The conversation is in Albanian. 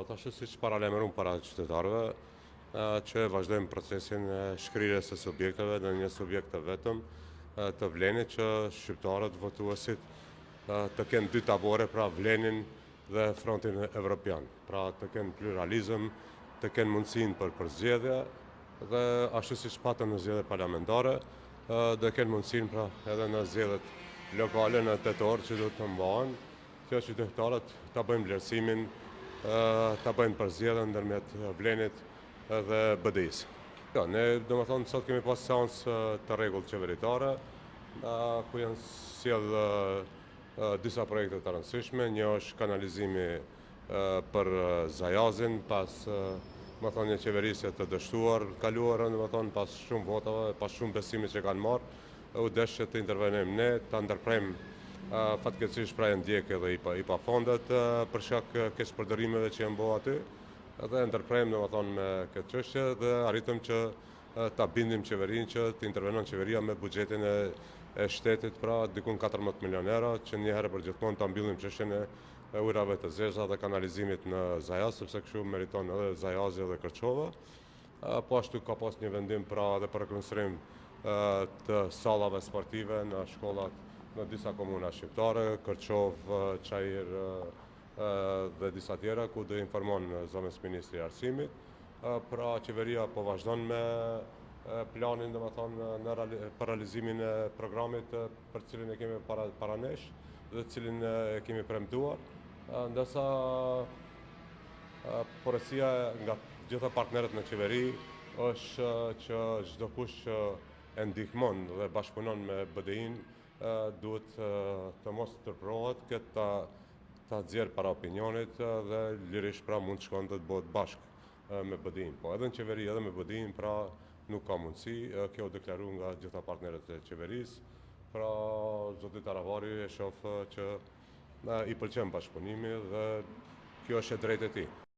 Sot, ashtu siç paralajmëruam para qytetarëve, që vazhdojmë procesin e shkrirjes së subjekteve në një subjekt të vetëm të Vlenit që shqiptarët, votuesit të kenë dy tabore, pra Vlenin dhe Frontin Evropian. Pra të kenë pluralizëm, të kenë mundësinë për përzgjedhje dhe ashtu siç patën në zgjedhje parlamentare, do kenë mundësinë pra edhe në zgjedhjet lokale në tetor që do të mbahen, Kjo qytetarët ta bëjnë vlerësimin, ta bëjnë përzgjedhjen ndërmjet Vlenit dhe BDI-së. Jo, ne domethënë sot kemi pas seancë të rregullt qeveritare, ku janë sjellë disa projekte të rëndësishme, një është kanalizimi për Zajazin, pas domethënë një qeverisje të dështuar të kaluarën, domethënë pas shumë votave, pas shumë besimit që kanë marrë, U desh që të intervenojmë ne, ta ndërprejmë fatkeqësisht pra janë djeg edhe IPA, IPA fondet për shkak keqpërdorimeve që janë bo aty dhe e ndërprejmë domethënë me këtë çështje dhe arritëm që ta bindim qeverinë që të intervenon qeveria me buxhetin e e shtetit pra dikun 14 milion euro që një herë për gjithmonë ta mbyllim çështjen e ujërave të zeza dhe kanalizimit në Zajaz sepse kështu meriton edhe Zajazi edhe Kërçova. Po ashtu ka pas një vendim pra edhe për rekonstruim të sallave sportive në shkollat në disa komuna shqiptare, Kërçovë, Çair dhe disa tjera, ku do informon zëvendësministri i Arsimit. Pra qeveria po vazhdon me planin, domethënë, në për realizimin e programit për cilin e kemi para, para nesh dhe cilin e kemi premtuar. Ndërsa Porosia nga gjitha partnerët në qeveri është që çdokush që e ndihmon dhe bashkëpunon me BDI-në duhet të mos turpërohet, këtë ta ta nxjerr para opinionit dhe lirisht pra mund të shkon dhe të bëhet bashkë me BDI-në. Po edhe në qeveri edhe me BDI-në pra nuk ka mundësi, kjo u deklaru nga gjitha partnerët e qeverisë. Pra zoti Taravari e shoh që i pëlqen bashkëpunimi dhe kjo është e drejtë e tij.